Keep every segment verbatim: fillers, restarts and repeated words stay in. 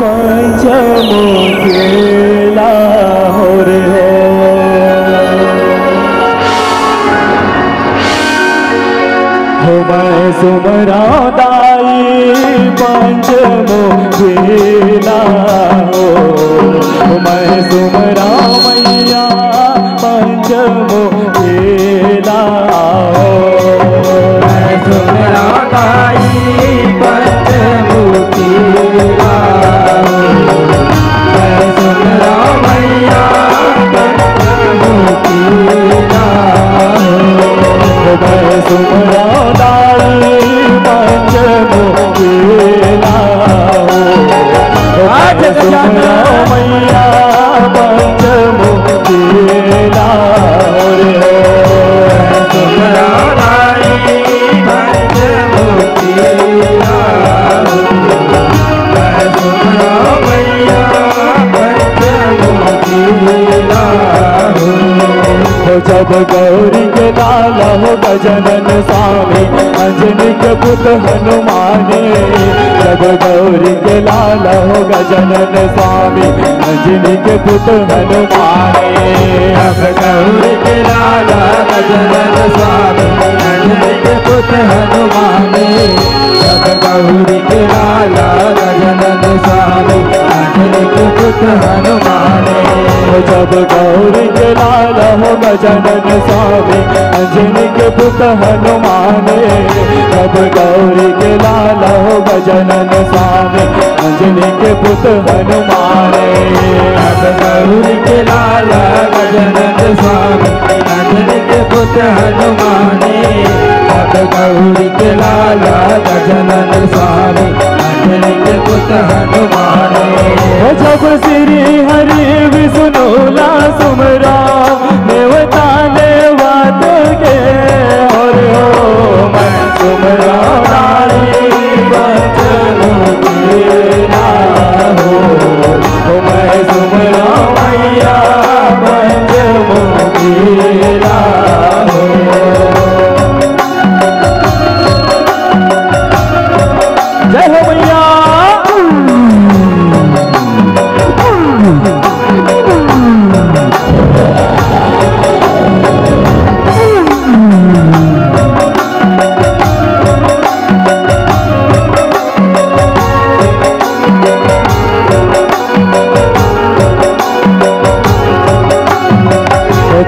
पंचमुखी ला हो रे हो। हो मैं सुमरौं दाई पंचमुखी ला हो। हो मैं सुमरौं मैया पंचमुखी ला हो। मैं सुमरौं दाई पंचमुखी ला हो। मैं सुमरौं मैया पंचमुखी ला हो। मैं सुमरौं दाई पंचमुखी ला हो। आज मैं सुमरौं मैया पंचमुखी ला हो रे हो। मैं सुमरौं दाई पंचमुखी ला हो। मैं सुमरौं मैया पंचमुखी ला हो। हो जब गौरी के लाला हो गजानन स्वामी, अंजनी के पुत हनुमाने। जब गौरी के लाला हो गजानन स्वामी, अंजनी के पुत हनुमाने। जब गौरी के लाला गजानन स्वामी, अंजनी के पुत हनुमाने। जब गौरी के लाला गजानन स्वामी, अंजनी के पुत हनुमाने। जब गौरी के लाला हो गजानन स्वामी, अंजनी के पुत हनुमाने। जब गौरी के लाला हो गजानन स्वामी, अंजनी के पुत हनुमाने। जब गौरी के लाला गजानन स्वामी, अंजनी के पुत हनुमाने। जब गौरी के लाला गजानन स्वामी, अंजनी के पुत हनुमाने। जब श्री हरि विष्णु ला सुमरौं, नेवता नेवत के, और हो मैं सुमरौं दाई पंचमुखी ला हो। हो मैं सुमरौं मैया पंचमुखी ला हो। जय हो मैया।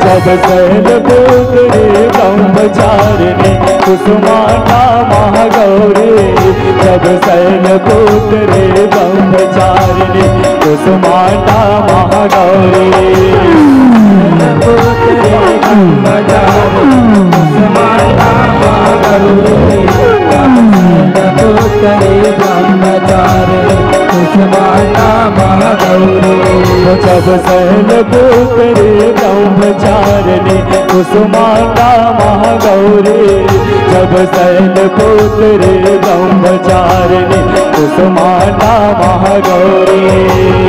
जब शैलपुत्री ब्रह्मचारिणी कुसुमांडा महागौरी। जब शैलपुत्री ब्रह्मचारिणी कुसुमांडा महागौरी। शैलपुत्री ब्रह्मचारिणी कुसुमांडा महागौरी। जब शैलपुत्री ब्रह्मचारिणी कुसुमांडा महागौरी। जब शैलपुत्री ब्रह्मचारिणी कुसुमांडा महागौरी। जब शैलपुत्री ब्रह्मचारिणी कुसुमांडा महागौरी।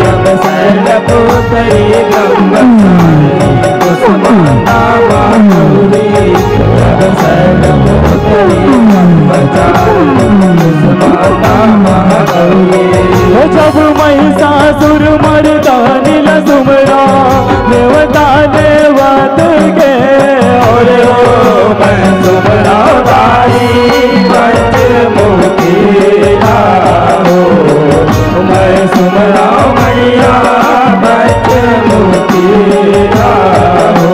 जब शैलपुत्री ब्रह्मचारिणी कुसुमांडा महागौरी। जब शैलपुत्री ब्रह्मचारिणी कुसुमांडा महागौरी। जब महिषासुर मर्दनी ला सुमरौं, नेवता नेवत के, और हो मैं सुमरौं दाई पंचमुखी ला हो। मैं सुमरौं मैया पंचमुखी ला हो।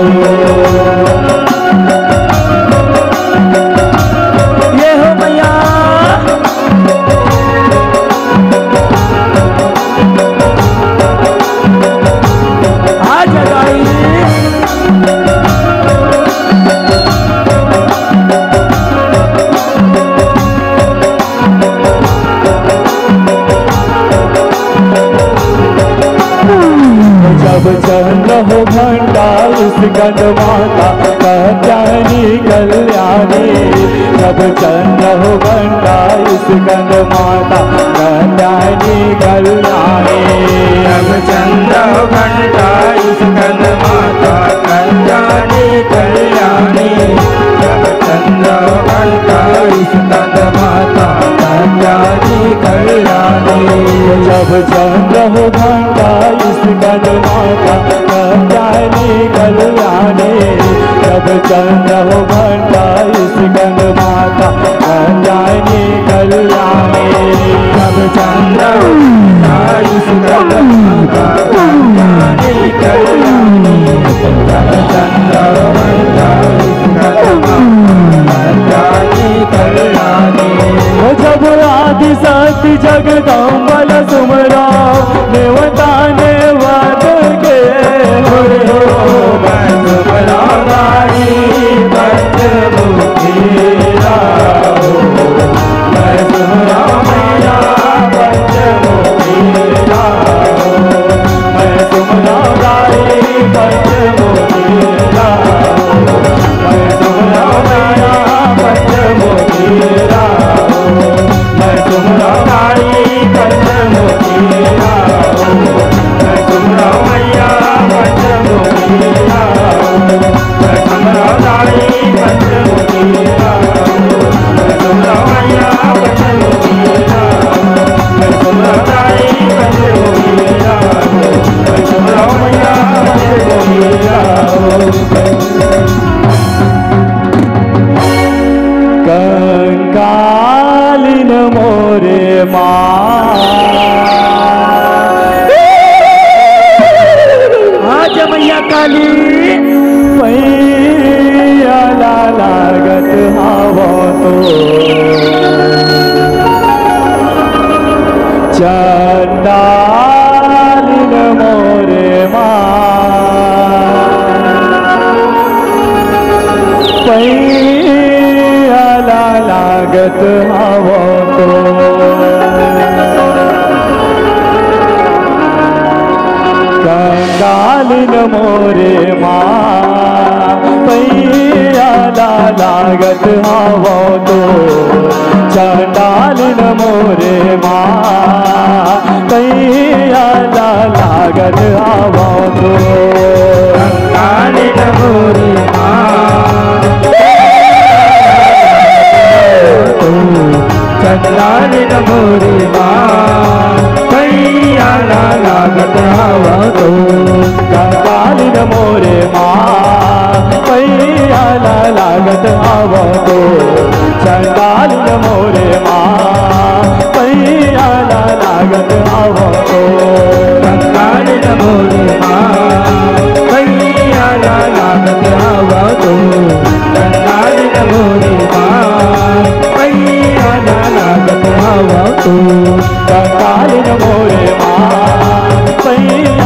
ये हो मैया। आ जा दाई। जब चंद्र हो घंटा स्कंद माता कत्यायनी कल्याणी। जब चंद्र हो घंटा स्कंद माता कत्यायनी कल्याणी। जब चंद्र हो घंटा स्कंद माता कत्यायनी कल्याणी। जब चंद्र हो घंटा स्कंद माता कत्यायनी कल्याणी। जब चंद्र चंद्र हो घंटा स्कंद माता कत्यायनी कल्याणी। जब चंद्र हो घंटा स्कंद माता कत्यायनी कल्याणी। जब चंद्र हो घंटा स्कंद माता कत्यायनी कल्याणी। जब चंद्र हो घंटा स्कंद माता कत्यायनी कल्याणी। जब आदि शक्ति जगदम्बा ल सुमरा, नेवता नेवत के होय हो। मैं सुमरा गाई पंचमुखी राहो। मैं सुमरा मैया पंचमुखी राहो। मैं सुमरा गाई पंचमुखी राहो। मैं सुमरा मैया पंचमुखी राहो। मैं सुमरा गाई पंचमुखी राहो। मैं सुमरा मैया पंचमुखी राहो। मैं सुमरा गाई पंचमुखी राहो। मैं सुमरा मैया पंचमुखी राहो। मैं सुमरा गाई पंचमुखी राहो। मैं सुमरा मैया पंचमुखी राहो। कंकालिन मोरे माँ। आज मैया काली पैया ला लागत हवं तो। चंडालिन मोरे माँ। पैया ला लागत हवं तो। कंगालिन मोरे माँ, पैया ला लागत हवं तो। चंडालिन मोरे माँ, पैया ला लागत हवं तो। कंगालिन मोरे माँ, तो चंडालिन मोरे माँ, पैया ला लागत हवं तो। कंगालिन मोरे माँ, पैया ला लागत हवं तो। चंडालिन मोरे माँ, पैया ला लागत हवं तो। कंगालिन मोरे माँ, पैया ला लागत हवं तो। कंगालिन मोरे माँ, पैया ला लागत हवं तो। कंगालिन मोरे माँ, पैया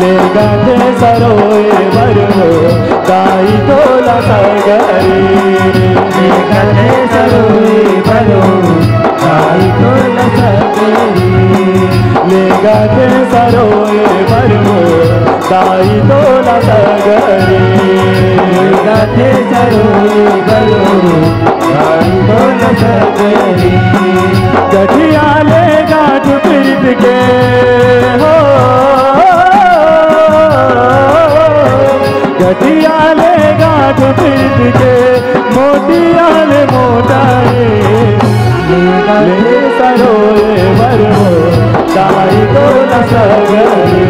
लेगथे सरोय बर हो, दाई तोला सगरी। लेगथे सरोय बर हो, दाई तोला सगरी। लेगथे सरोय बर हो, दाई तोला सगरी। लेगथे सरोय बर हो, गठिया ले गांठ प्रीत के हो, गठिया ले गांठ प्रीत के, मोतिया ले मोटाए। ले सरोए बर हो, ताई तो न सगरी।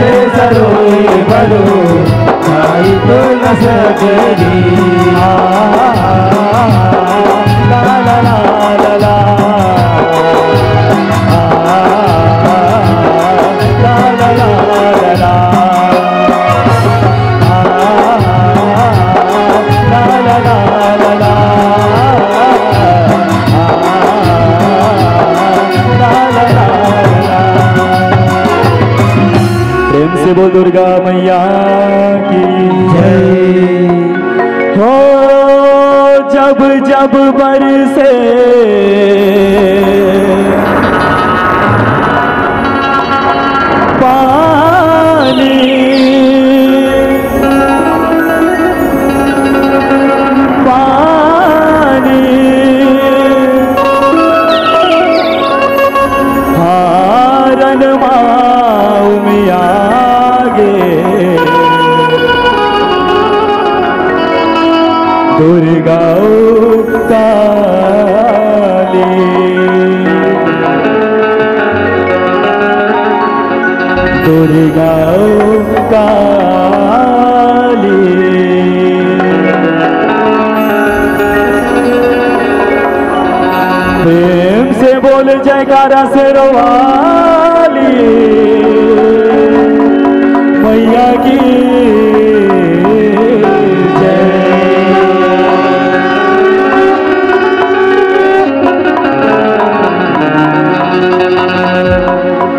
ले सरोए बर हो, ताई तो न सगरी। आ, ला, ला, ला, ला, ला। आ, ला, ला, ला, ला, ला। आ, ला, ला, ला, ला, ला। प्रेम से बोल दुर्गा मैया की। जब जब बरसे पानी, पानी, हारन मा उमिया गे। दुर्गा ओ काली, दुर्गा ओ काली। प्रेम से बोल जयकारा शेरों वाली मैया की जय।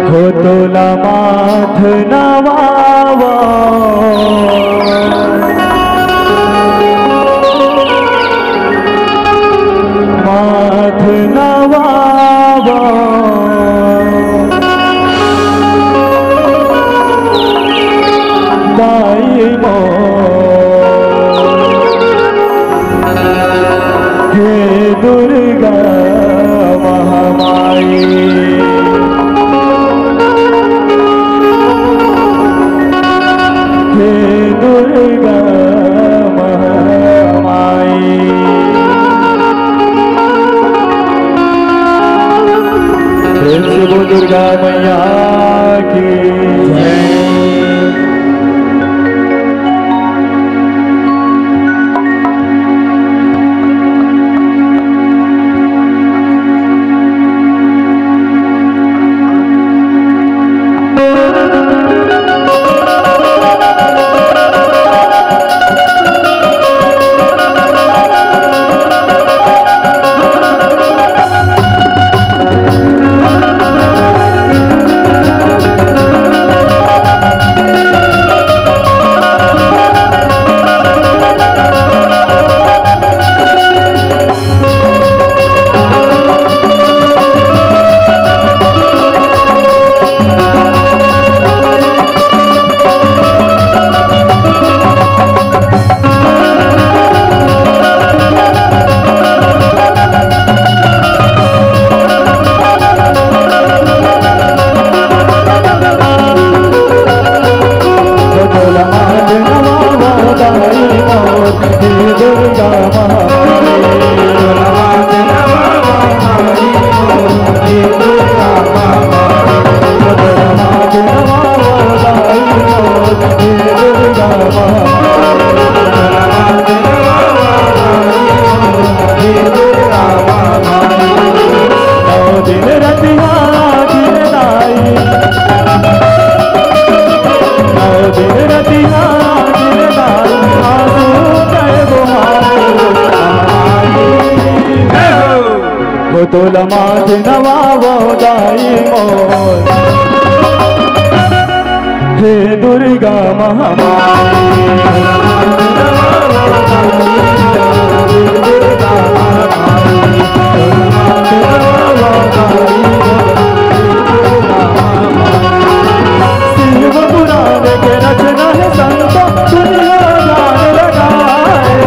हो तोला माथ नवावा, माथ नवावा, दाई मोर। हे दुर्गा महामाई, हे दुर्गा महामाई। प्रेम से बोल दुर्गा मैया की जय। हो तोला माथ नवावो दाई मोर, हे दुर्गा महामाई। शिव पुराण के रचना है संत दुनिया जान लगाए।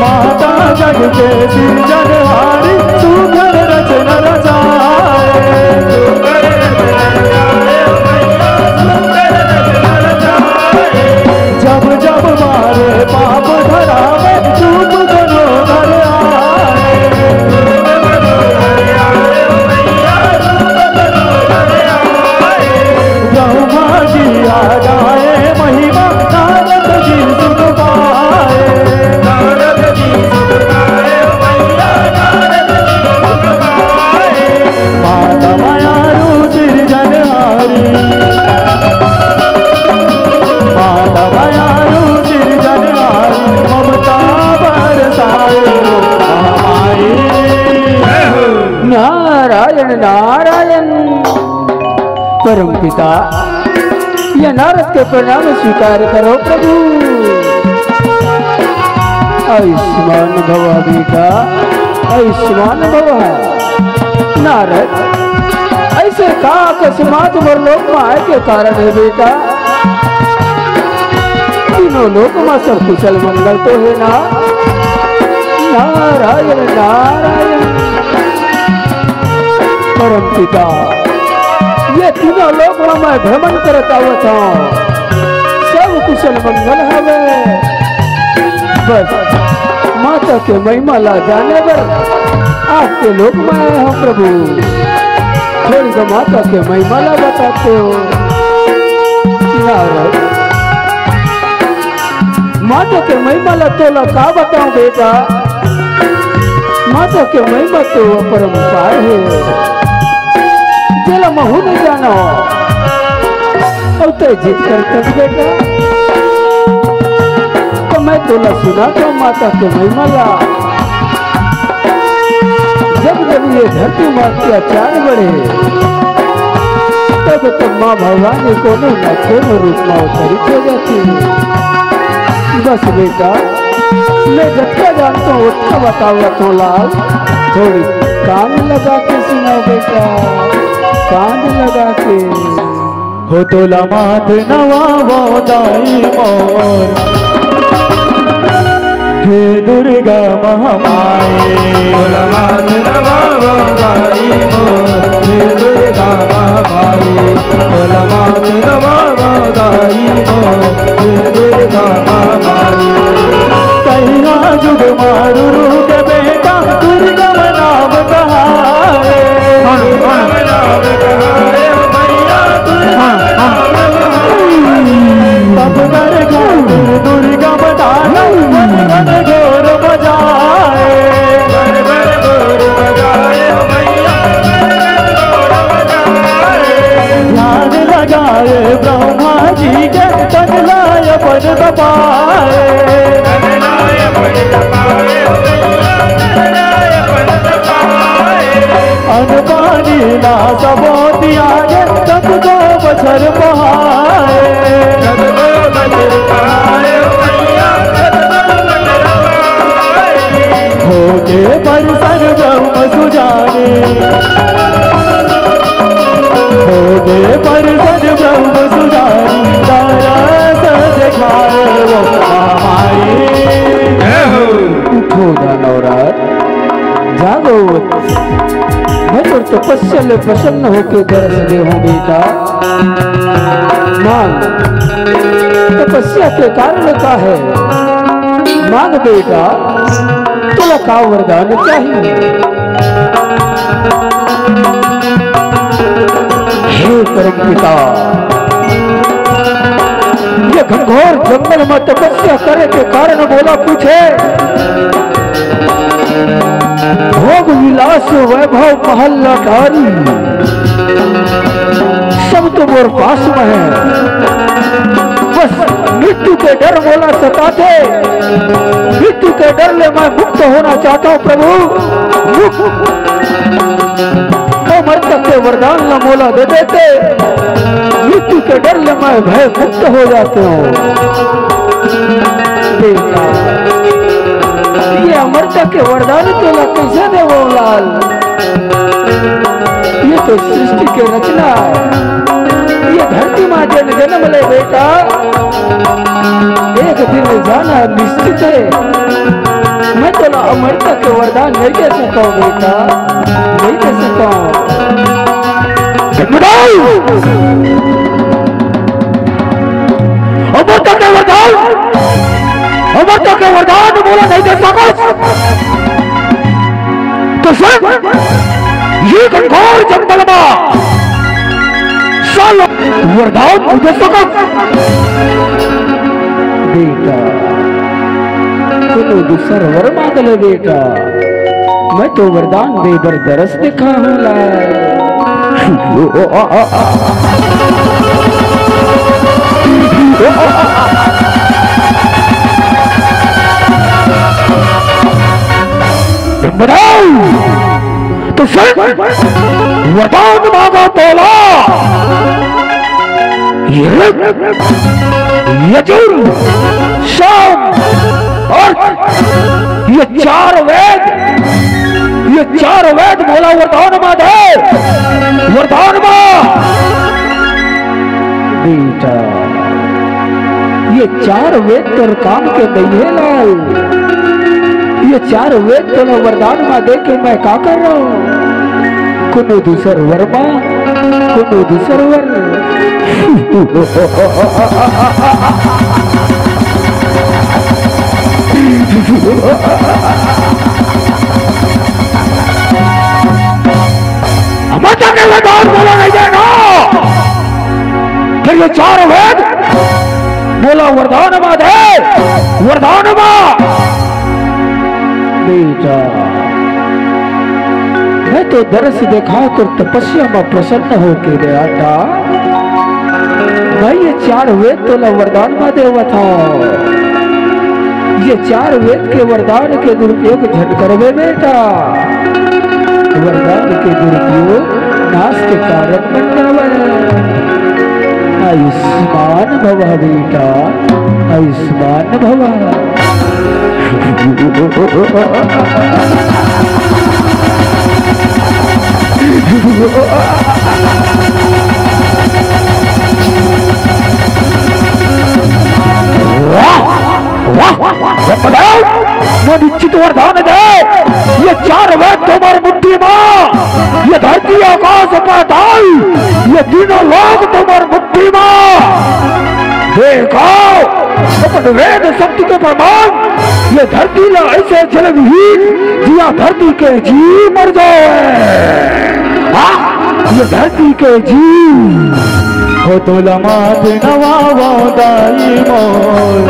माता जग के सिरजनहारी सुंदर रचना रचाए। जब जब मारे पाप धरावे, चूक करो घर आए। ब्रह्मा जी आ जाए, महिमा नारद जी सुन पाए। नारद जी सुन पाए, मैया नारद जी सुन पाए। माता मायारू सिरजनहारी, माता मायारू सिरजनहारी, ममता बरसाए ओ महामाई। नारायण नारायण। परम पिता, ये नारद के प्रणाम स्वीकार करो प्रभु। आयुष्मान भव बेटा, आयुष्मान भव। नारद, ऐसे का अकस्मात मोर लोक में आए के कारण है बेटा? तीनों लोक में सब कुशल मंगल तो है ना? नारायण, नारायण। परम पिता, ये तीनों लोक में मैं भ्रमण करत आवत हूँ, सब कुशल मंगल हवे। बस माता के महिमा ला जाने बर आपके लोक में आए हूँ प्रभु। थोड़ी तो माता के महिमा ला बताते हो। नारद, माता के महिमा ला तोला का बताऊं बेटा? माता के महिमा तो अपरंपार है, जेला महू नहीं जानो। अब तय जिद कर कर बेटा, तो मैं तोला सुना तो माता के महिमा ला। जब जब ये धरती में अत्याचार बढ़े, तब तब माँ भवानी कोनो न कोनो रूप में अवतरित हो जाती है। बस बेटा, मैं जतका जानता हूँ, उतना बतावत हूँ लाल। थोड़ी कान लगा के सुना बेटा, कान लगा के। हो तोला माथ नवावो दाई मोर, हे दुर्गा महामाई। तोला माथ नवावो दाई मोर, हे दुर्गा महामाई। तोला माथ नवावो दाई मोर, हे दुर्गा महामाई। कहिया जुग मारू के बेटा दुर्गम नाम कहाए। हाँ, हाँ। दुर्गम नाम कहाए, ओ भैया, दुर्गम हाँ, हाँ। नाम कहाए। तब कर घाट दुर्गम दानव, वन वन घोर बजाए। वन वन घोर बजाए, ओ भैया, वन वन घोर बजाए। ध्यान लगाए ब्रह्मा जी के, तन लाय पद पाए। अन पानी ला सबो तियागे, सत गो बछर पहाए। होके परसन ब्रह्म सुजाने, होके परसन ब्रह्म सुजाने, दरस देखाए वो हमारी। जय हो। उठो दानव राज, जागो। मैं तो तपस्या ले प्रसन्न होके दरस दे हूँ बेटा। मांग, तपस्या के कारण का है? मांग बेटा, तोला का वरदान चाहिए? हे परम पिता, ये घनघोर जंगल में तपस्या करे के कारण मोला पूछे। भोग विलास वैभव महल अटारी, सब तो मोर पास में है। बस मृत्यु के डर मोला सताथे। मृत्यु के डर ले मैं मुक्त होना चाहता हूँ प्रभु, मुक्त। अमरता के वरदान ला मोला दे देते, मृत्यु के डर ले मैं भय मुक्त हो जाते हूँ। बेटा, ये अमरता के वरदान तोला कैसे देवो लाल? ये तो सृष्टि के रचना है। ये धरती माँ जन जन्म ले बेटा, एक दिन जाना निश्चित है। मैं तोला अमरता के वरदान नहीं दे सकता हूँ बेटा, नहीं दे सकता हूँ। अमरता के वरदान, अमरता के वरदान मोला नहीं दे सकत। तो सुन, ये घनघोर जंगल मा साला वरदान मुझे सकत। बेटा, कोनो दूसर वर मांग ले बेटा, मैं तो वरदान दे बर दरस दिखा हूँ ला। बताओ। तो सुन, वरदान मांगा तोला, यजुर, साम, अर्क, ये चार वेद, ये चार वेद मोला वरदान मा दे, वरदान मा। बेटा, ये चार वेद तोर काम के नइये लाल। ये चार वेद तोला वरदान मा दे के मैं का करहूं? कोनो दूसर वर मा, कोनो दूसर वर। हमर जाके वरदान मोला नइ देना। फेर ये चार वेद मोला वरदान मा दे, वरदान मा। बेटा, मैं तो दरस देखा तोर तपस्या मा प्रसन्न होके बेटा, मैं ये चार वेद तोला वरदान मा देवत हंव। ये चार वेद के वरदान के दुरुपयोग झन करबे बेटा। वरदान के दुरुपयोग नाश के कारण बन जावय। आयुष्मान भव बेटा, आयुष्मान भव। वाह, वाह, वाह, बताओ, वो निश्चित वरदान दे। ये चार वेद तुम्हार मुट्ठी मा, ये धरती आकाश पाताल, ये तीनों लोक तुम्हार मुट्ठी मा। देखो, अपन वेद शक्ति के प्रमाण, ये धरती ला ऐसे जल विहीन, जिया धरती के जीव मर जाए। हाँ, ये धरती के जीव। हो तोला मात नवावंव दाई मोर।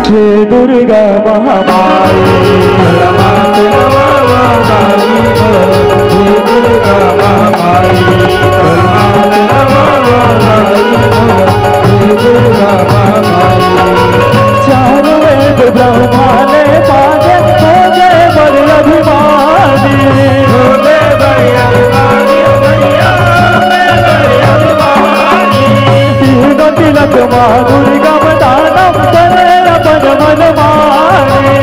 हे दुर्गा महामाई। चार वेद ब्रह्मा ले पागे, हो गए बड़े अभिमानी। तीनों तिलक मा दुर्गा दानव करे अपन मन मानी।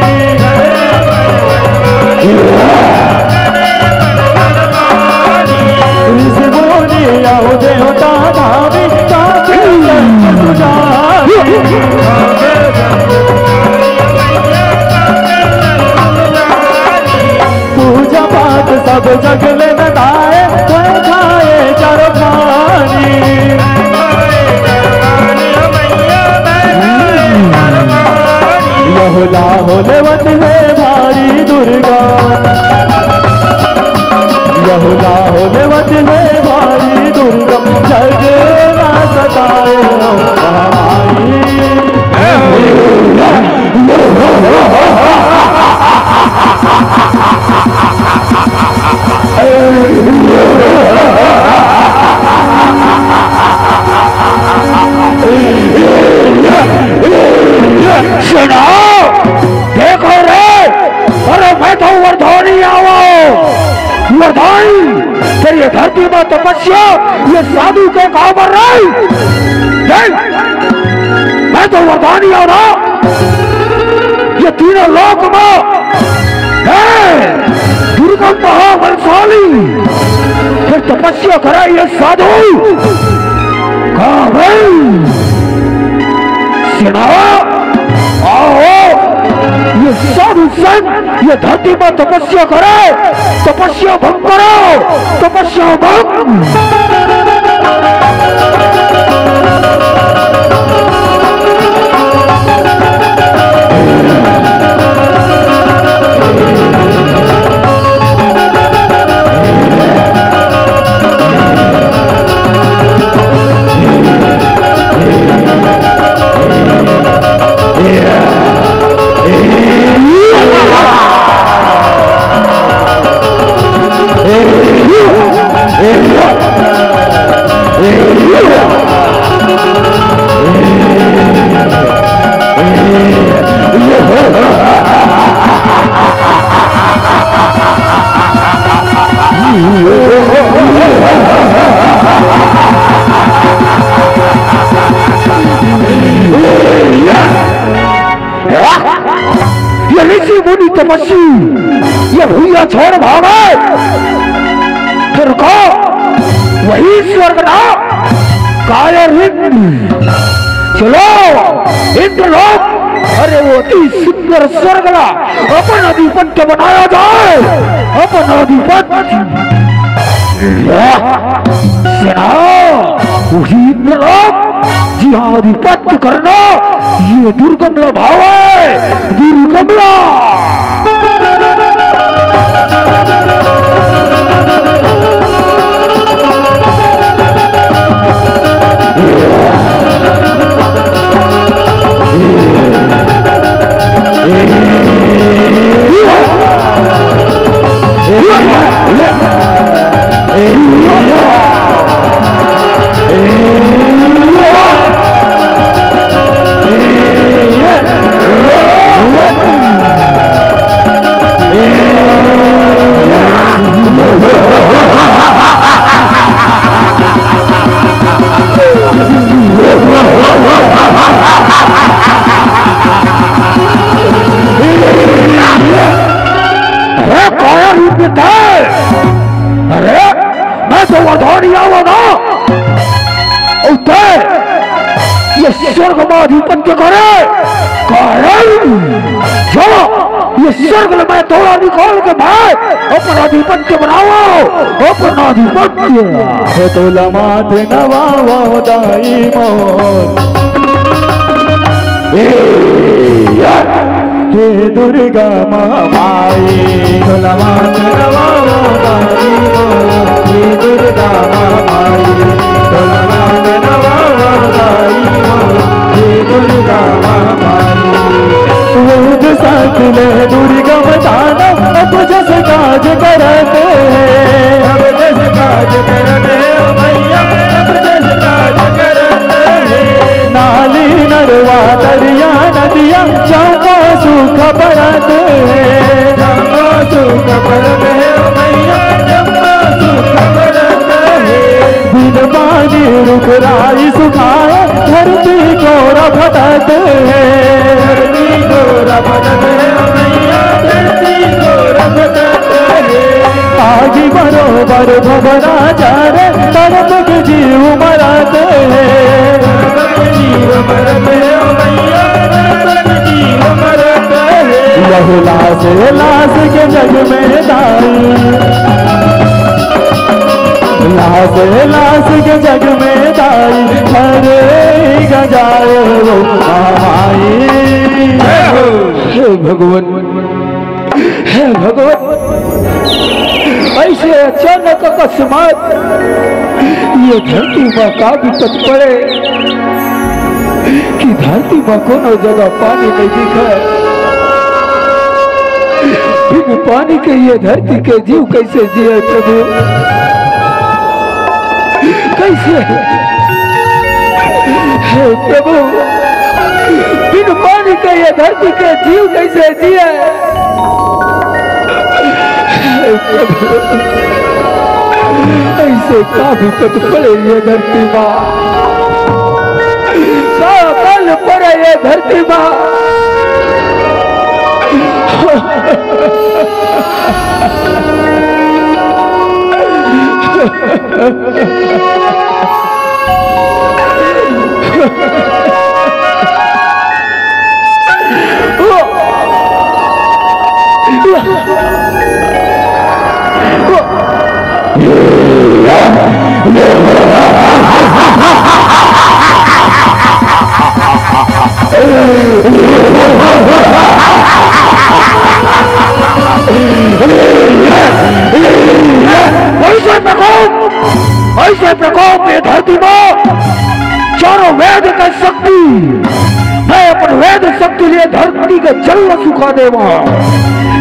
ऋषि मुनि अउ देवता धामी, काके पुजारी। पूजा पाठ सब जग ले नताए, कोई खाए चारो खानी। यहू ला होले वत हे भारी दुर्गा, यहू ला होले वत हे भारी दुर्गा, जग ना सताए हो महामाई। सुनो, देखो रे, अरे मैं तो वरदानी आवा, वरदानी। तेरी ये धरती मा तपस्या, ये साधु के काबर नहीं। देख, मैं तो वरदानी आवा ना, ये तीनों लोक मा है दुर्गम महाबलशाली। फेर तपस्या करे ये साधु। का भाई? सेना, आओ, ये साधु संत ये धरती मा तपस्या करे, तपस्या भंग करो, तपस्या भंग। ऋषि मुनि तपस्वी ये भुइयां छोड़ भागे। फिर को वही स्वर्ग ना, कायर इंद्र। चलो इंद्रलोक, अरे वो अति सुंदर स्वर्ग ना अपन आधिपत्य बनाया जाए, अपन आधिपत्य। वाह, सेना, वही इंद्रलोक, जिहां आधिपत्य करना, ये दुर्गम ला भावे, दुर्गम ला। अरे काया रूप में था। अरे मैं तो वरदान आवा ना। उठे, ये स्वर्ग में आधिपत्य करे। काया, जा, ये स्वर्ग में तोला निकाल के भाई, अपन आधिपत्य बनावा, अपन आधिपत्य। हे तोला माथे नवावा दाई मोर। ए, या। हे दुर्गा महामाई, तोला माथे नवावा दाई मोर। हे दुर्गा महामाई, तोला माथे नवावा दाई मोर। हे दुर्गा महामाई। वेद साथ ले दुर्गम दानव, अब जस काज करत हे। अब जस काज करत हे, ओ भैया, अब जस काज करत हे। नाली नरवा दरिया नदिया, जम्मो सुख परत हे। जम्मो सुख परत हे, ओ भैया, जम्मो सुख परत हे। बिन पानी रुख राई सुखाए, धरती घोर भटत हे। धरती घोर भटत हे, ओ भैया, धरती घोर भटत हे। आगी बरोबर भुवना जारे, तड़प के जीव मरत हे। तड़प के जीव मरत हे, ओ भैया, तड़प के जीव मरत हे। लहू लाश लाश के जग में दाई, लाश लाश के जग में दाई, हरे गजाए वो महामाई। हे भगवान, हे भगवान, ऐसे अचानक अकस्मात ये धरती में का विपत पड़े कि धरती में कोनो जगह पानी नहीं दिखे। बिन पानी के ये धरती के जीव कैसे जिए प्रभु? कैसे? हे प्रभु, बिन पानी के ये धरती के जीव कैसे जिए? हे प्रभु, ऐसे का विपत पड़े ये धरती माँ, का अकाल पड़े ये धरती माँ। ऐसे प्रकोप, ऐसे प्रकोप ये धरती में, चारों वेद का शक्ति, मैं अपन वेद शक्ति लिए धरती के जल सुखा देवा।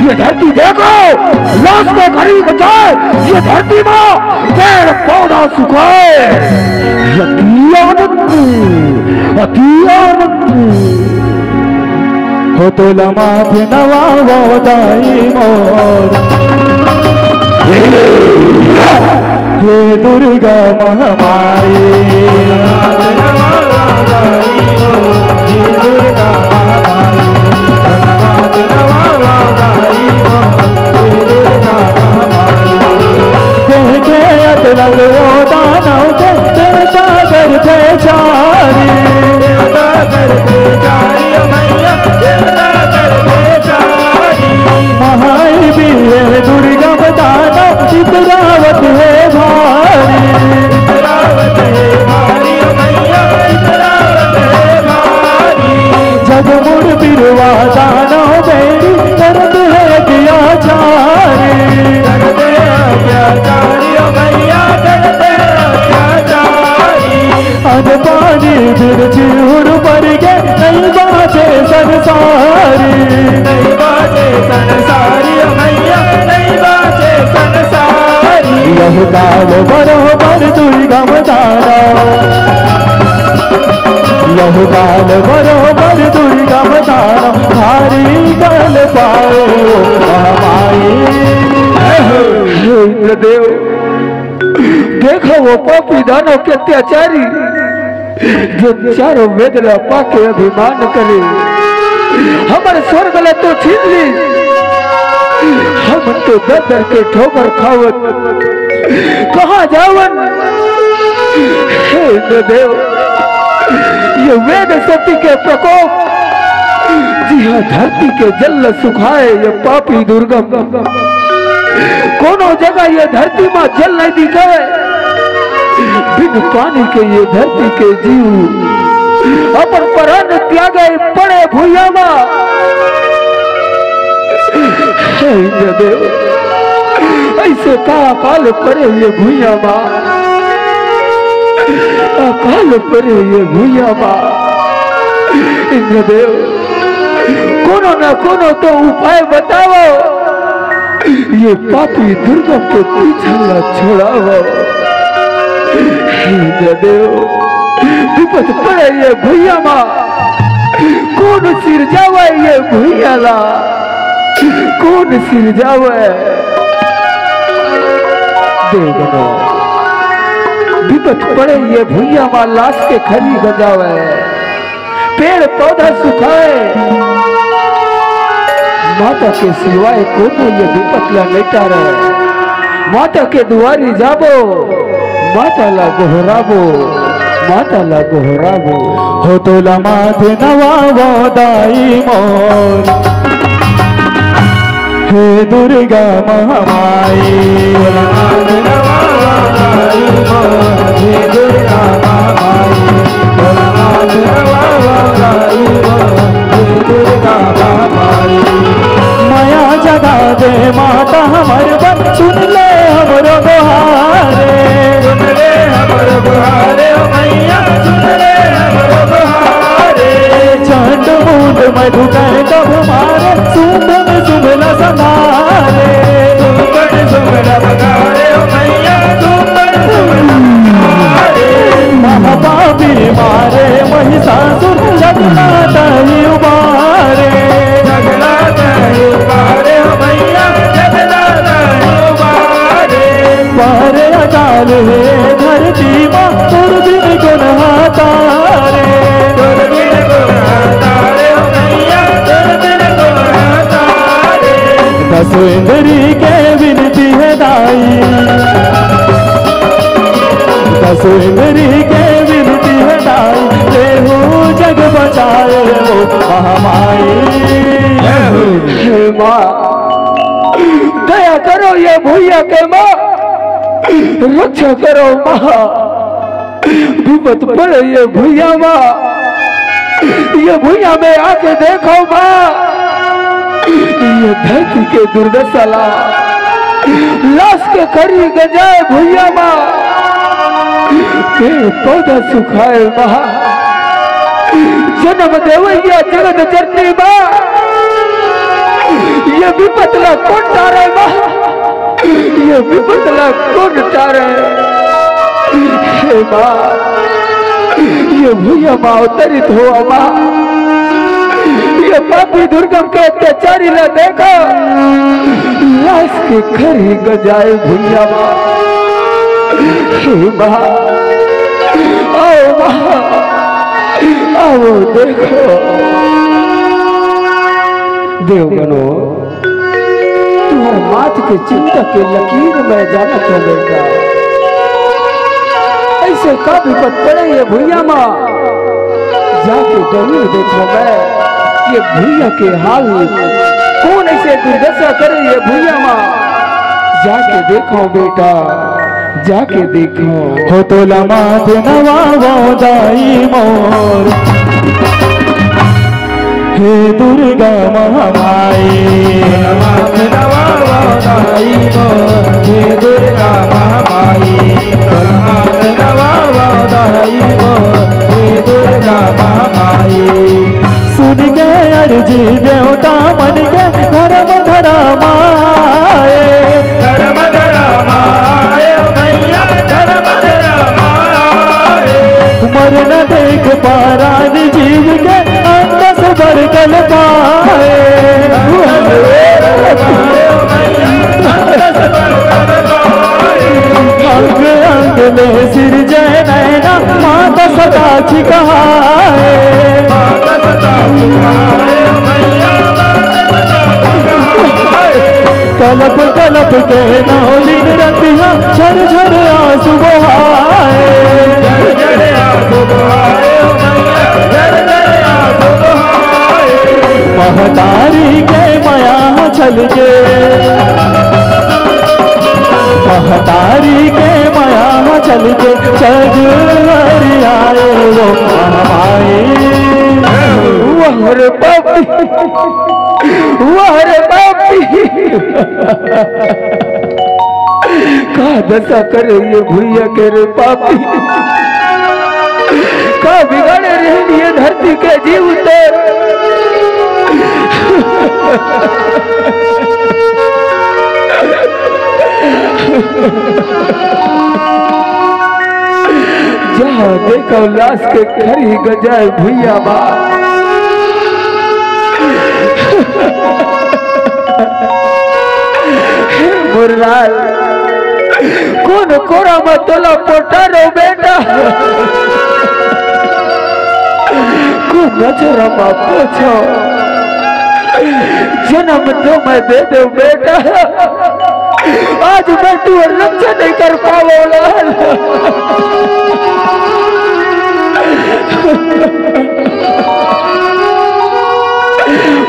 ये धरती देखो, लाश के घड़ी बचाए, ये धरती में पेड़ पौधा सुखाए। अति आनंद, अति आनंद। हो तोला माथे नवावो दाई मोर। हे दुर्गा महामाई। हे दुर्गा महामाई। अन्न पानी बिन चिहुर बर गे, नइ बाँचे संसारी। नइ बाँचे संसारी, ओ भइया, नइ बाँचे संसारी। यहू काल बरोबर दुर्गम दानव, यहू काल बरोबर दुर्गम दानव, भारी गल पाए ओ महामाई। हे इंद्रदेव, देखो वो पापी दानव के अत्याचारी, जो चारों वेद ला पाके अभिमान करे, हमर स्वर्ग ला तो छीन ली, हम तो दर दर के ठोकर खावत कहाँ जावन? हे इंद्रदेव, ये वेद शक्ति के प्रकोप, जिहाँ धरती के जल ला सुखाए ये पापी दुर्गम। कोनो जगह ये धरती मा जल नहीं दिखे, बिन पानी के ये धरती के जीव अपन प्राण त्यागे पड़े भुइयाँ मा। हे इंद्रदेव, ऐसे का अकाल परे ये भुइयाँ मा, अकाल परे ये भुइयाँ मा। इंद्रदेव, कोनो ना कोनो तो उपाय बताओ, ये पापी दुर्गम के पीछा ला छोड़ाओ। हे इंद्रदेव, विपत पड़े ये भुइयाँ मा, कोन सिरजावे ये भुइयाँ ला, कोन सिरजावे? देवगनो, विपत पड़े ये भुइयाँ मा, लाश के खरी गंजावे, पेड़ पौधा सुखाए, माता के सिवाय कोनो ये विपत ला नइ टारे। माता के दुआरी जाबो, माता ला गोहराबो, माता ला गोहराबो। हो तोला माथे नवावो दाई मोर, हे दुर्गा महामाई। तोला माथे नवावो दाई मोर, हे दुर्गा महामाई। तोला माथे नवावो दाई मोर, हे दुर्गा महामाई। मया जगा दे माता हमर बर, सुन ले हमरो गोहारे। सुन ले हमरो गोहारे, ओ मैया, सुन ले हमरो गोहारे। चंड मुंड मधुकर कब मारे, सुंदर सुमला संभारे। सुंदर सुमला संभारे, ओ मैया, सुंदर सुमला संभारे। महापापी मारे महिषासुर, जगन्नाथ ही उबारे। जगन्नाथ ही उबारे, ओ मैया, जगन्नाथ ही उबारे। पारे अकाल हे धरती मा, तोर बिन कोन हा तारे। तोर बिन कोन हा तारे, ओ मैया, तोर बिन कोन हा तारे। दसो इंद्री के विनती हे दाई, दसो इंद्री के विनती हे दाई, लेहू जग बचाए ओ महामाई। हे माँ, दया करो ये भुइयाँ के माँ, रक्षा करो माँ। विपत पड़े ये भुइयाँ मा, ये भुइयाँ में आके देखो माँ, ये धरती के दुर्दशा ला, लाश के खरी गंजाए भुइयाँ मा, पेड़ पौधा सुखाए माँ, जन्म देवैया जगत जननी माँ, ये विपत ला कोन टारे माँ? ये विपत ला कोन टारे? हे माँ, ये भुइयाँ मा अवतरित होवा माँ, ये पापी दुर्गम के अत्याचारी ला देखो, लाश के खरी गंजाए भुइयाँ मा। हे माँ, आओ माँ, आओ देखो। देवगनो, तुँहर माथ के चिंता के लकीर मैं जानत हँव बेटा। अइसे का विपत पड़े ये भुइयाँ मा? जाके जरूर देखँव मैं ये भुइयाँ के हाल। कोन अइसे दुर्दशा करे ये भुइयाँ मा? जाके देखँव बेटा, जाके देखँव। हो तोला माथ नवावँव दाई मोर, हे दुर्गा महामाई। तोला माथ नवावँव दाई मोर, हे दुर्गा महामाई। तोला माथ नवावँव दाई मोर, जी देवता मन के धर्म धर्म आए। धर्म धर्म आए भैया, धर्म धर्म आए। मर न देख पारान जीव के, अंत से बरगल पाए। अंग अंग में सिरजै नैना, माता सदा छिकहाए। कलप कलप के नौ दिन रतिहा, झर झर आंसू बहाए। महतारी के मया छल के, महतारी के मया छल के, जग हरियाए वो माई। वाह रे बाप, वाह रे बाप। का दशा करे ये भुइया के रे पापी, का बिगाड़े रहन ये धरती के जीव तो। जहाँ देखो लाश के खरी गंजाए भुइया बा। हे मुरलाल, कोन कोरा में तोला पोटा रो बेटा? कोन नजर में पोछो? जन्म तो मैं दे दो बेटा, आज मैं तू रक्षा नहीं कर पावो लाल।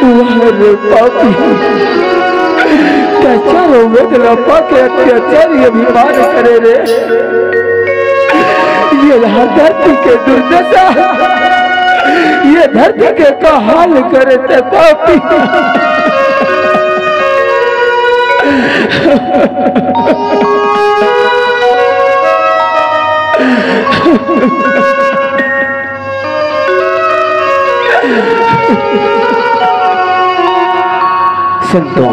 वाह रे पापी, अत्याचार हो गए, तेरा पाके अत्याचारी अभिमान करे रे। ये रहा धरती के दुर्दशा, ये धरती के का हाल करे ते पापी। संतों,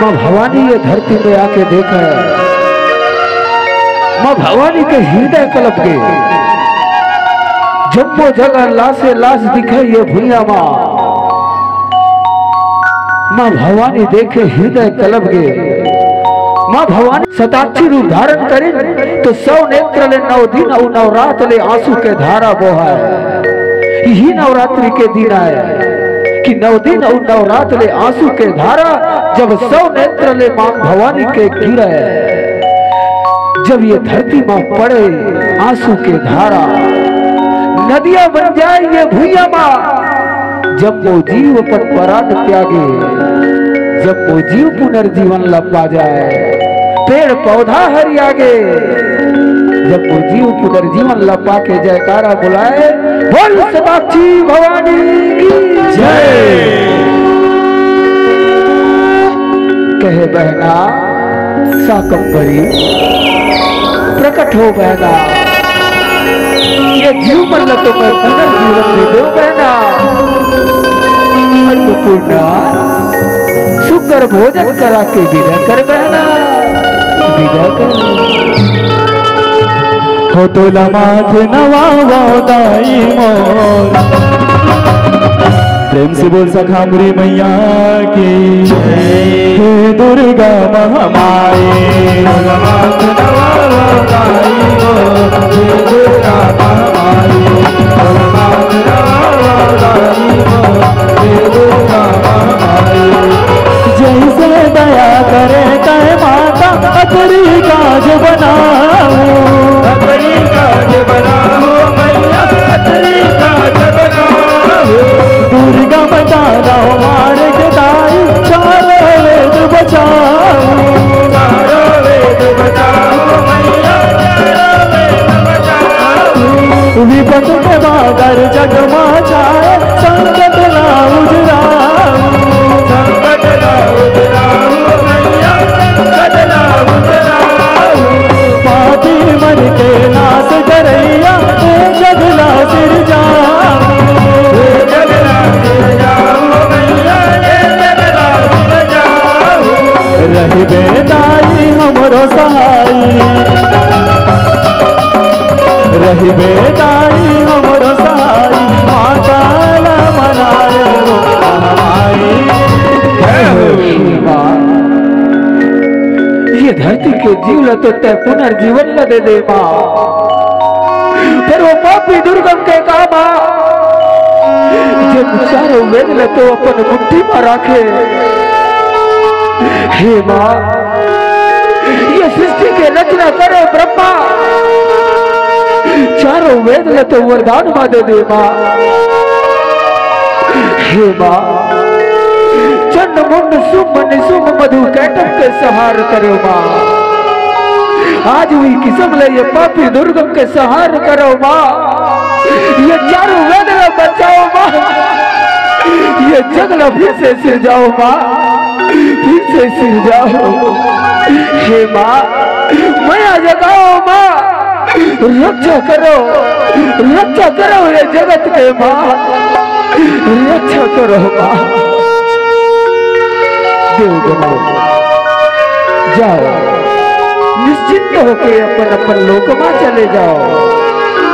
माँ भवानी ये धरती में आके देखा है, माँ भवानी के हृदय कलप के, जम्मो जगह लाशे लाश दिखे ये भुइया माँ। माँ भवानी देखे हृदय कलप गे। माँ भवानी सताक्षी रूप धारण करिन तो सौ नेत्र ले नौ दिन अउ नवरात ले आंसू के धारा बोहाय। यही नवरात्रि के दिन आय कि नौ दिन अउ नवरात ले आंसू के धारा जब सौ नेत्र ले माँ भवानी के गिरे, जब ये धरती माँ पड़े आंसू के धारा, नदिया बन जाए ये भुइया माँ। जब वो जीव अपन परान त्यागे, जब वो जीव पुनर्जीवन ला पा जाए, पेड़ पौधा हरियागे, जब वो जीव पुनर्जीवन ला पा के जयकारा बुलाए, बोल सताक्षी भवानी की जय। कहे बहना शाकंभरी, प्रकट हो बहना, ये जीव मन ला तो मैं पुनर्जीवन दे दो बहना। अन्नपूर्णा, सुंदर भोजन करा के विदा कर बहना, विदा कर। हो तोला माथ नवावो दाई मोर। प्रेम से बोल सखामुरी मैया की। हे दुर्गा महामाई। जैसे दया करे तय माता, अतरी काज बनाओ। अतरी काज बनाओ मैया, अतरी काज बनाओ। दुर्गा बचा लो मार के दाई, चारों वेद बचाओ। चारों वेद बचाओ मैया, चारों वेद बचाओ। विपत के बादर जग मा छाए, संकट ला उजराओ। संकट ला उजराओ मैया, संकट ला उजराओ। पापी मन के नाश करैया, हे जग ला सिरजाओ। हे जग ला जीवन ला दे दे माँ। पर वो पापी दुर्गम के का माँ, जेन चारों वेद ला तो अपन मुट्ठी मा राखे। हे माँ, ये सृष्टि के रचना करे ब्रह्मा, चारों वेद ला तो वरदान मा दे दे माँ। हे माँ, चंड मुंड सुम निसुम मधु कैटभ के संहार करो माँ। आज भी किसम ले ये पापी दुर्गम के संहार करो माँ। ये चारों वेद ला बचाओ माँ। ये जग ला फिर से सिरजाओ माँ, फिर से सिरजाओ। हे माँ, मया जगाओ माँ। रक्षा करो, रक्षा करो ये जगत के माँ, रक्षा करो माँ। देवगणों, जाओ, निश्चिंत होके अपन अपन लोक मा चले जाओ।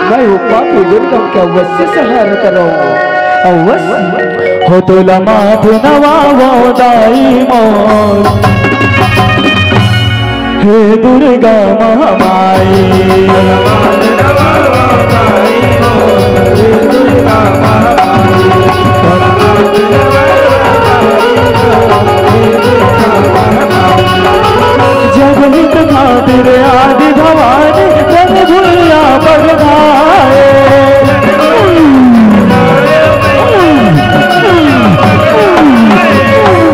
मैं वो पापी दुर्गम के अवश्य संहार करूँ, अवश्य। हो तोला माथ नवावो दाई मोर, हे दुर्गा महामाई। जगहित खातिर आदि भवानी जग भुइया पग धाए।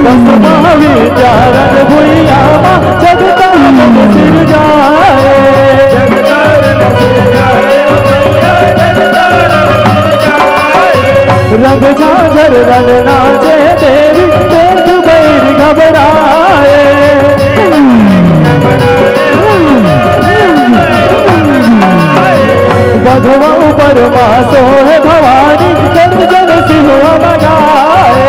बस भावे चारण भुइया मा जगतारण सिरजाए। रंग झांझर रंग नाचे देवी, देख बैर घबराए। बघवा ऊपर मा सोहे भवानी, गर्जन सिंह लगाए।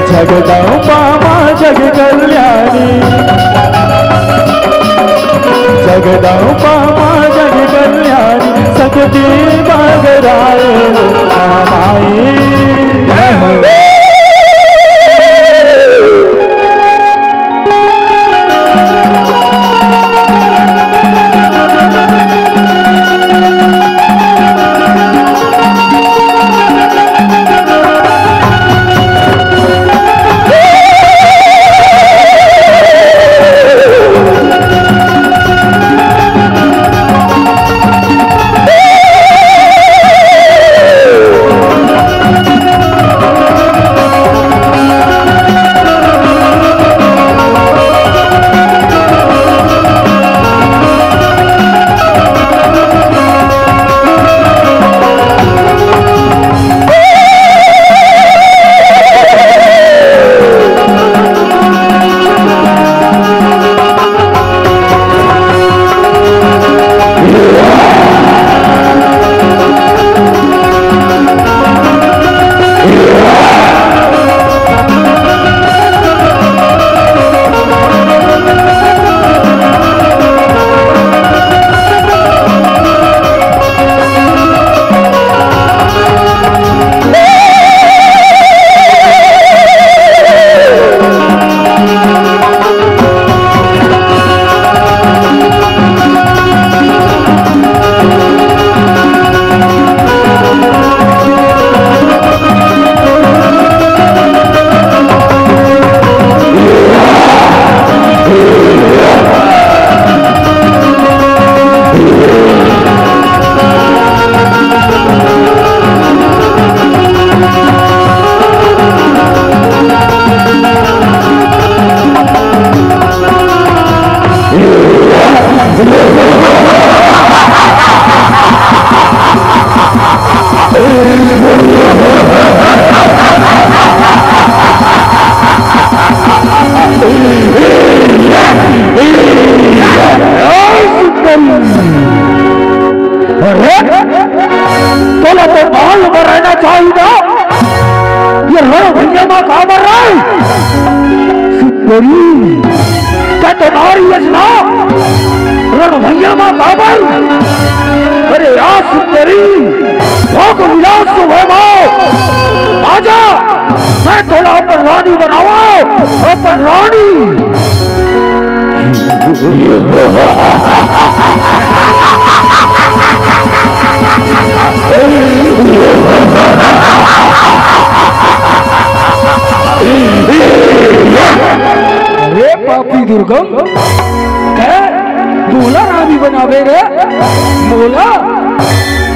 जगदम्बा माँ जग कल्याणी, जगदम्बा माँ जग कल्याणी, शक्ति बागराए माई। जय हो। अरे, तोला तो बाल बर रहना चाहिए ना। ये रण भुइयां मा काबर रहे? सुंदरी, तैं तो नारी हस ना। रण भुइयां मा काबर? अरे आ सुंदरी, भोग विलास तो होय मा। आजा, मैं तोला अपन रानी बनावंव, अपन रानी। अरे पापी दुर्गम, तैं मोला रानी बनाबे रे, मोला?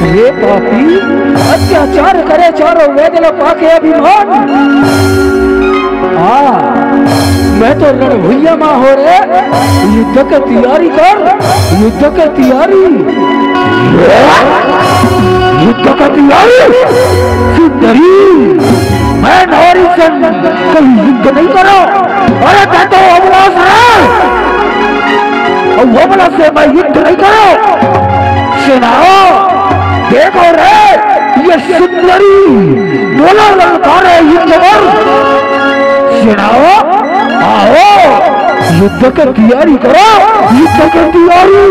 रे पापी, अत्याचार करे चारों वेद ल पाके अभिमान। आ, मैं तो रणभुइयां म हों रे, युद्ध के तियारी कर, युद्ध के तियारी। युद्ध के तियारी? सुंदरी, मैं नारी संग कभी युद्ध नहीं करों। अरे तैं तो अबला अस रे, अउ अबला से मैं युद्ध नहीं करों। सेनाओ, देखो रे, ये सुंदरी मोला ललकारे युद्ध बर। सेनाओ, आओ, युद्ध के तियारी करो, युद्ध के तियारी।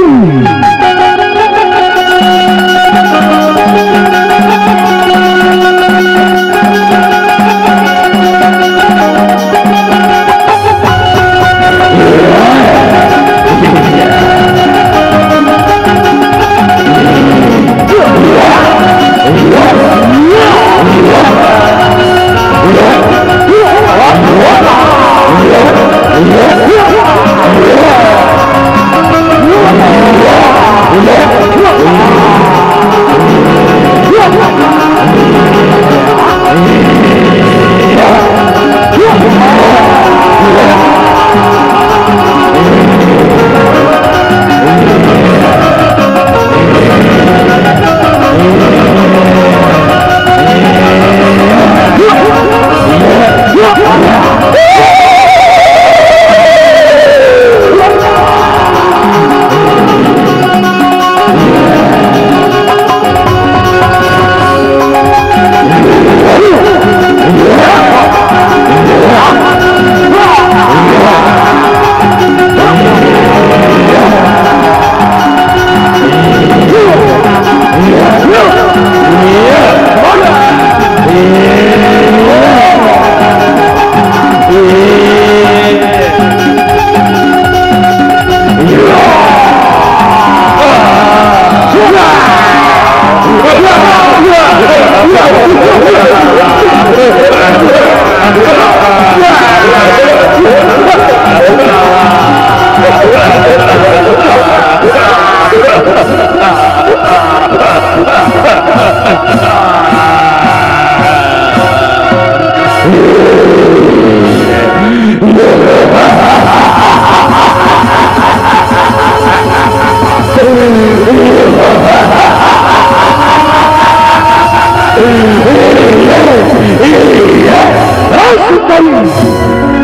सुंदरी,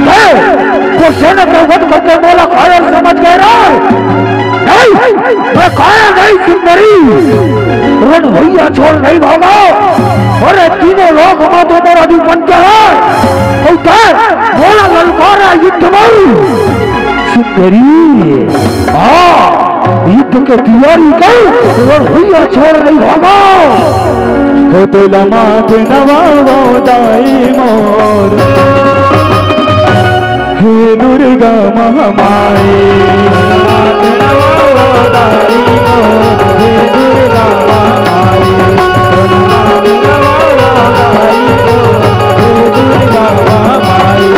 ए, वो सेना के वध करके मोला कायर समझ गे रे? नहीं, मैं कायर नहीं सुंदरी। रणभुइयां छोड़ नहीं भागों। अरे तीनों लोक म तो मोर अधिपत्य हे। अउ तैं मोला ललकारे युद्ध म। सुंदरी, आ, युद्ध के तियारी कर, रणभुइयां छोड़ नहीं भागों। हो तोला माथ नवावंव दाई मोर, हे दुर्गा महामाई। माथ नवावंव दाई मोर, हे दुर्गा महामाई।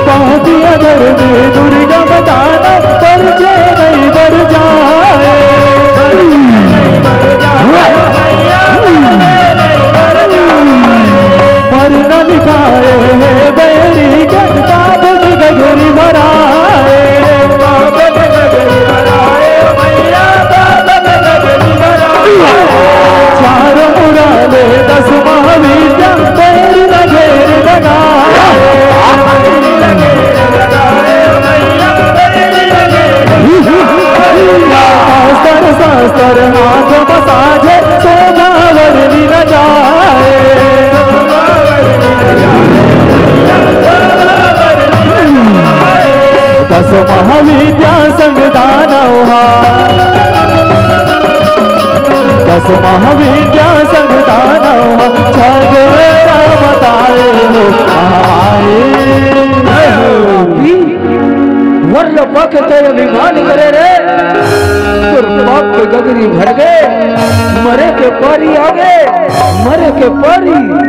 पापिया घर में दुर्गा बताना, पर जे नहीं बर जाए। पर न लिखाए हे बैरी के, पाप की गगरी भराए। चार मुराले दस महाविद्या, पैर न घेर लगाए। अस्तर शस्तर हाथ म साजे, शोभा वरनी न जाए। दस महाविद्या संग दानव हा, दस महाविद्या संग दानव हा, छगरा बता वर ल पाके तैं अभिमान करे रे, तोर पाप के गगरी भर गे, मरे के पारी आगे, मरे के पारी।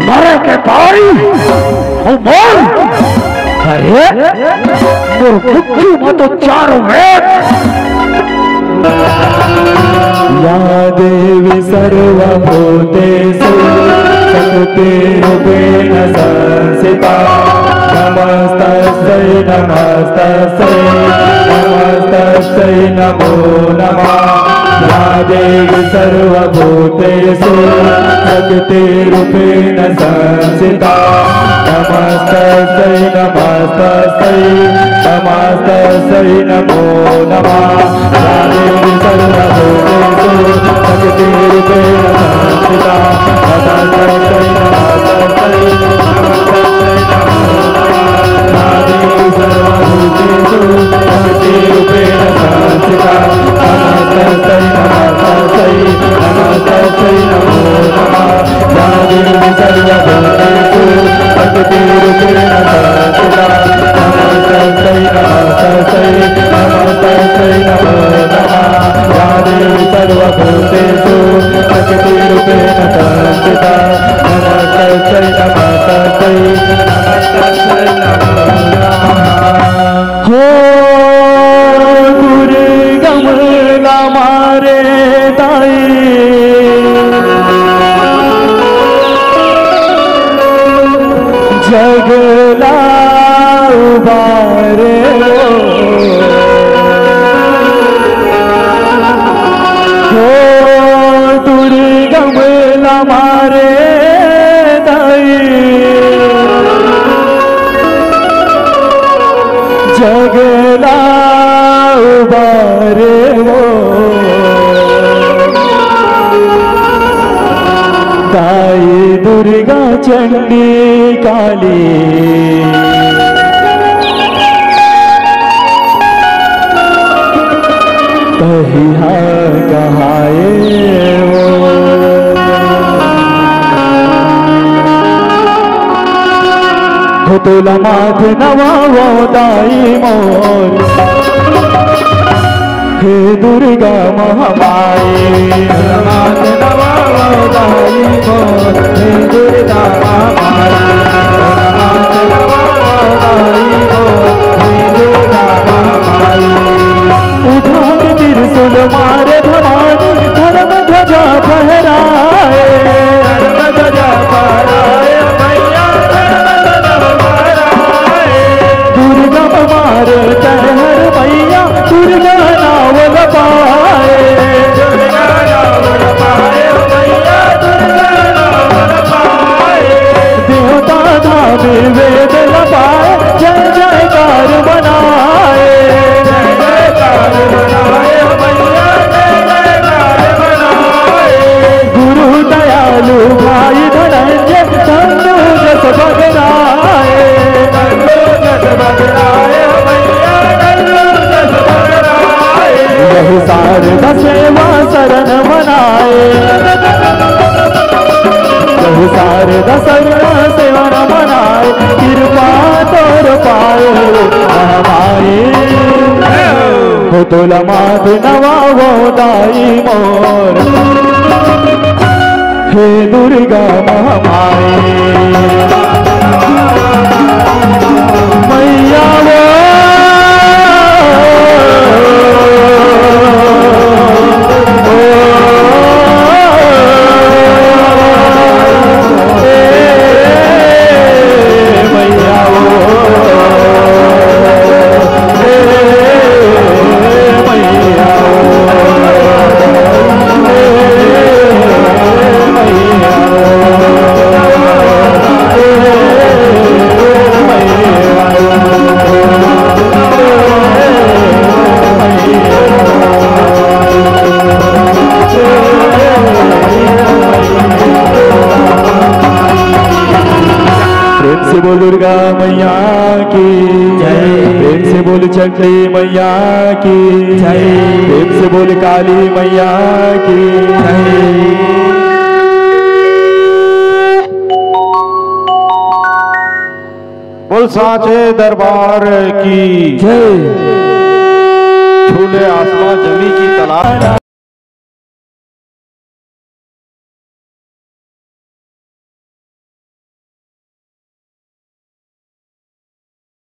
मरे के पारी। अउ मोर, अरे, मोर बुद्धि म तो चारों वेद। या देवी सर्वभूतेषु शक्तिरूपेण संस्थिता। नमस्तस्यै, नमस्तस्यै, नमस्तस्यै नमो नमः। या देवी सर्वभूतेषु शक्तिरूपेण संस्थिता। नमस्तस्यै, नमस्तस्यै, नमस्तस्यै नमो नमः। या देवी सर्वभूतेषु शक्तिरूपेण संस्थिता। नमस्तस्यै, नमस्तस्यै, नमस्तस्यै नमो नमः। या देवी सर्वभूतेषु शक्तिरूपेण संस्थिता। नमस्तस्यै, नमस्तस्यै, नमस्तस्यै नमो नमः। या देवी सर्वभूतेषु शक्तिरूपेण संस्थिता। नमस्तस्यै, नमस्तस्यै, नमस्तस्यै नमो नमः। या देवी सर्वभूतेषु शक्तिरूपेण संस्थिता। नमस्तस्यै, नमस्तस्यै, नमस्तस्यै नमो नमः। हो दुर्गम ला मारे दाई, जग ला उबारे हो। हो दुर्गम ला मारे दाई, जग ला उबारे हो। दाई दुर्गा चंडी काली, तही हा कहाए हो। हो तोला माथ नवावो दाई मोर, हे दुर्गा महामाई। माथ नवावो दाई मोर, हे दुर्गा महामाई। माथ नवावो दाई मोर, हे दुर्गा महामाई। उठा के त्रिशूल मारे भवानी, धर्म ध्वजा फहराए। धर्म ध्वजा फहराए, मैया, धर्म ध्वजा फहराए। दुर्गम मारे तैं हर मैया, दुर्गा नाव ल पाए। दुर्गा नाव ल पाए, मैया, दुर्गा नाव ल पाए। देवता धाम वेद ल पाए, जय जयकार मनाए। जय जयकार मनाए, मैया, जय जयकार मनाए। गुरु दयालु भाई धनंजय, धनु जस बगराए। धनु जस बगराए, मैया, धनु जस बगराए। यहू शारदा सेवा शरण मनाए। यहू शारदा सेवा शरण मनाए। कृपा तोर पाए महामाई। हो तोला माथ नवावो दाई मोर, हे दुर्गा महामाई। मैया वो, ओ, ए, मैया वो। प्रेम से बोल दुर्गा मैया बोल चंडी मैया की जय। प्रेम से बोल काली मैया की जय। बोल साचे दरबार की जय। छूले आसमां जमी की तलाश।